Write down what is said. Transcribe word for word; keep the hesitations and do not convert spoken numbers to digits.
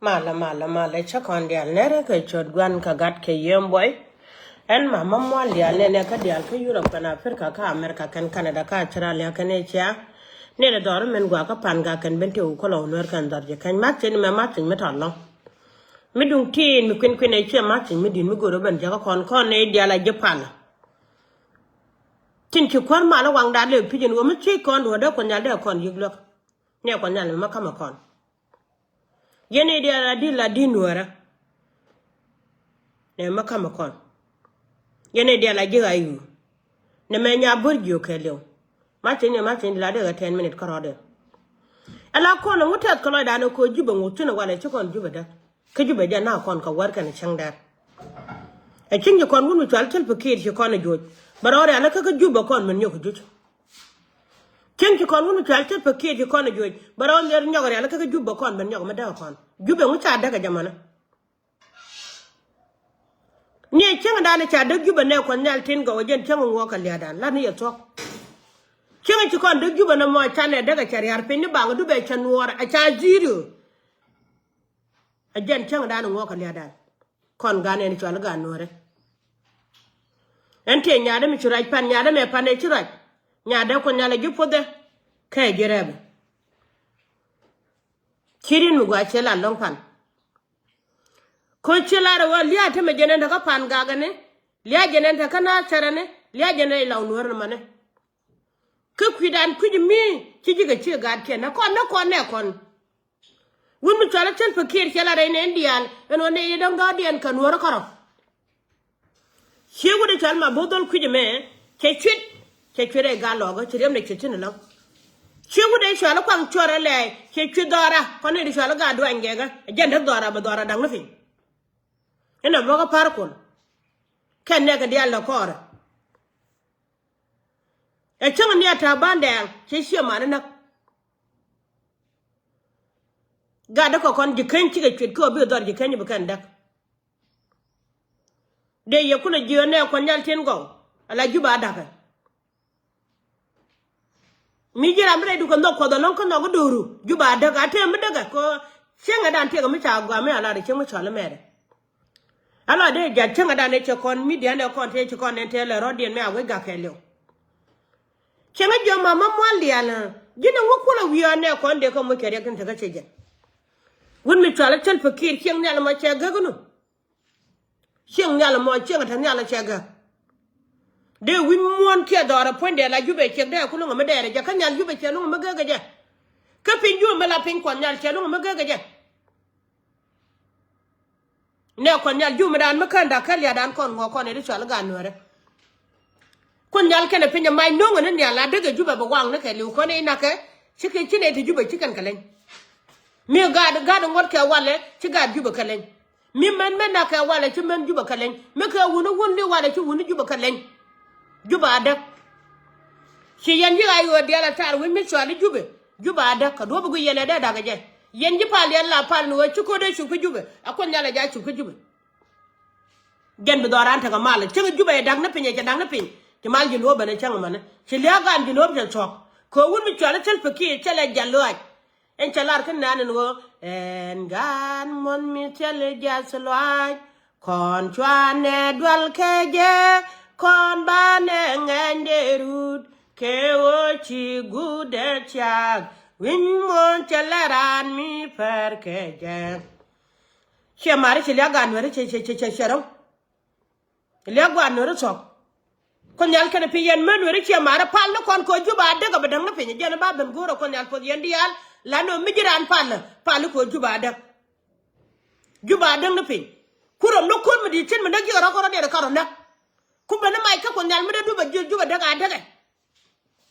Malɛ, malɛ, malɛ, cä kɔn diaal nɛrɛ kɛ cot guan kɛ gat kɛ yiem buɔy. Ɛn ma ma mual diaal nɛnɛ kä diaal kä Europe kɛn Africa kä America kɛn Canada kä Australia kɛn Asia. Nɛnɛ dhɔr min gua kä pan ga kɛn ben ti wä kɔlɔ wä nuɛr kɛn dhɔr jɛ kɛn mat cin mɛ mat cin mi tɔt lɔŋ. Mi duŋ tin mi kuin kuin ɛ ciɛ mat cin mi din mi go̱r ben jɛ kä kɔn kɔn nɛ diaal a ji̱ pal. Tin ci kuäär mal waŋda lɛ pi̱c in wä mi ci kɔn duɔ̱dɛ kɔn nyal dee kɔn yi̱k luäk. Nɛ kɔn nyal mi ma kamɛ kɔn. Yɛn i̱ diaal a di̱t la di̱t nuäärä. Nɛ ma kamɛ kɔn. Yɛn i̱ diaal a ji̱ ɣa̱c yu. Nɛ mɛ nya bur jiök kɛ liw. Ma cin ni ma cin di la dee kɛ ten minute kärɔɔdɛ. Ɛ la kɔn ŋu tɛth kɛ lɔcdan ɛ ko̱ Jubɛ ŋu thin ɛ walɛ ci kɔn Jubɛ däk. Kä Jubɛ jɛ na kɔn kɛ wär kɛn cäŋ dɛr. Ɛ cäŋ ci kɔn wun mi cual thil pikir ci kɔn ɛ juɔc. Bɛ rɔɔdɛ alä kä kä Jubɛ kɔn min nyɔk juc. Cieŋ ci kɔn wun mi cual cä pek kiɛ ci kɔn a juɔc bä rɔɔn yɛr nyɔk rial kä kä Jubɛ kɔn ben nyɔk mi däk kɔn. Jubɛ ŋu ca däk a jamana. Ni cieŋ dan ca däk Jubɛ nɛ kɔn nyal tin gɔw a jɛn cieŋ ŋuɔ kɛ liadan la ni yɛ thuɔk. Cieŋ ci kɔn däk Jubɛ nɛ mɔ ca nɛ däk a cɛ riar piny ni baŋ Jubɛ cɛ nuɔɔr a ca zero. A jɛn cäŋ dan ŋuɔk a liadan. Kɔn gan ɛn cual gan nuɔrɛ. Ɛn tiɛ nyadɛ mi ci ruac pan nyadɛ mɛ pan ɛ ci ruac. Nyadɛ kuɔ nyalɛ ji̱ puɔthɛ kɛ ji̱ rɛpɛ. Ci rin mi gua ciɛ la lɔŋ pan. Ko ci la rɛ wä lia̱a̱ te mɛ jɛn ɛn te kä pan gakɛ ni. Lia̱a̱ jɛn ɛn te kä na cɛrɛ ni lia̱a̱ jɛn ɛn ɛ law nuɔrɛ ni mɛ ni. Kä kui̱dan kui̱c mi ci ji̱ kɛ ci gat kiɛn nä kɔn nä kɔn nɛ kɔn. Wun mi cual a cäl pɛ kiɛɛr cɛ la rɛy nɛn diaal ɛn ɣän nɛ yɛ däŋ dɔ̱ɔ̱diɛn kɛ nuɔ̱ɔ̱rä kärɔ. Ciek wut ɛ cual ma bo̱o̱th dhɔl kui̱c ɛmɛ cɛ cuit. Cɛ cuit rɛy gat lɔɔkä ci riɛm nɛ cuit thi̱n ɛlɔ̱ŋ. Ciek wut ɛ cual kuaŋ cuɔr ɛ lɛɛc cɛ cuit dhɔra kɔn nɛ di cual gat duany gɛkä ɛ jɛn däk dhɔra bɛ dhɔra da̱ŋ ni piny. Inɛ bäkä pa̱r kuɔl kɛn nɛkɛ diaal lɛ kɔɔrɛ. Ɛ cäŋ ni a ta̱a̱ ba̱n dɛɛŋ cɛ ciɛ man inäk. Gat däk kɛ kɔn ji̱ keny cikɛ cuet ki ɔ bikɛ dhɔr ji̱ keny bi kɛn däk. Dee yɛ kunɛ ji̱ ɣän nɛ kuɔn nyal tin gɔw ala Jubɛ a da̱kɛ. Mi ji̱ ram bi rɛy dukɛ nhɔk kuɔth ɔlɔŋ kä nhɔk i̱ do̱ru Jubɛ a däk a tëë mi däkɛ kɛ cieŋɛ dan tiɛkɛ mi ca gɔam mi a lar ɛ cieŋ mi cɔl imɛɛrɛ. A lɔ dee jat cäŋɛ dan ëë cɛ kɔn mi dian ëë kɔn tëë ci kɔn ɛn tëë lɛ rɔ̱diɛn mi a wec gak kɛɛliw. Cäŋɛ jiɔam ma ma mual diaal ji̱n ɛŋu kuɔl ɛ wi̱i̱ ɔn nɛ kɔn dee kä moc kɛ riɛk tin tekä cɛ jɛn. Wut mi cual ɛ cäl pɛ kiir cieŋ nhial ɛmɔ cɛ gäk nu. Cieŋ nhial ɛmɔ cieŋ ɛ te nhial ɛ cɛ gäk. Dee wi̱c muɔ̱ɔ̱n kiɛ dhɔr ɛ puɔ̱nydɛ la Jubɛ ciɛk dee ɛ ku luŋ ɛ mi dɛɛr ɛ jɛ kä nhial Jubɛ cɛ luŋ ɛ mi gäk ɛ jɛ. Kä piny Jubɛ mi la piny kuɔth nhial cɛ luŋ ɛ mi gäk ɛ jɛ. Nɛ kɔn nhial Jubɛ dan mi kän da̱k kä lia̱a̱dan kɔn ŋuɔ kɔn ɛ di cual i̱ gaat nuäärä. Kun nhial kɛnɛ piny ɛ mac no̱ŋ ɛ ni nhial a däk ɛ Jubɛ bɛ waŋ ni kɛ li̱w kɔn ɛ inakɛ. Cikɛ ci nɛ ti Jubɛ ci kɛn kɛ leny. Mi gaat gaat ŋuɔ̱t kɛ walɛ ci gaat Jubɛ kɛ leny. Mi män män na kɛ walɛ ci män Jubɛ kɛ leny. Mi kɛ wuni wun li walɛ ci wuni Jubɛ kɛ leny. Jubɛ a däk. Ci yɛn ji̱ ɣa̱c ɣöö diaal a taar wi̱c mi cual i̱ Jubɛ. Jubɛ a däk kɛ duɔ̱p i̱ guic yɛn ɛ dee da̱k ɛ jɛ. Yɛn ji̱ pal yɛn la pal ni ɣöö ci ko̱dɛ cuk kä Jubɛ a kuoth nhial ɛ ja cuk kä Jubɛ. Jɛn bi dhɔran tekɛ mal cäŋ Jubɛ ɛ da̱k ni piny ɛ cɛ da̱k ni piny. Ci mal ji̱ luɔ̱ɔ̱p ɛn ɛ cäŋ mani ci lia̱a̱ gan ji̱ luɔ̱ɔ̱p cɛ thuɔ̱k. Kɛ wun mi cual i̱ thil pɛ kiɛ cɛ lɛ jɛ luaac. Ɛn cɛ lar kä nɛn ɛn ɣöö ɛn gaat muɔ̱th mi thil i̱ jath luaac. Kɔn cuanɛ dual kɛ jɛ kɔn banɛ ŋɛny dee rut. Kɛ ɣöö ci guudɛ thiaak wi̱ny muɔ̱th cɛ lɛ raan mi pɛr kɛ jɛ. Ciɛ mari ci liak gaat nuɛri cɛ cɛ cɛ cɛ rɔ̱ŋ. Liak gaat nuɛri thɔk. Kuoth nhial kɛnɛ piny yɛn män weri ciɛ ma̱a̱rä pal ni kɔn kɛ Jubɛ a däk a bɛ däŋ ni piny jɛn ba ben go̱o̱rä kuoth nhial puɔth yɛn diaal. La ni mi ji̱ raan pal pal ni kɛ Jubɛ a däk. Jubɛ a däŋ ni piny. Ku rɔm ni kuäär mi di̱i̱t cin mi näk ji̱ kɛ rɔ̱ kɛ rɔ̱ diɛn kɛ rɔ̱ näk. Ku ben ni mac kä kuoth nhial mi dee Jubɛ ji̱ Jubɛ däk a däkɛ.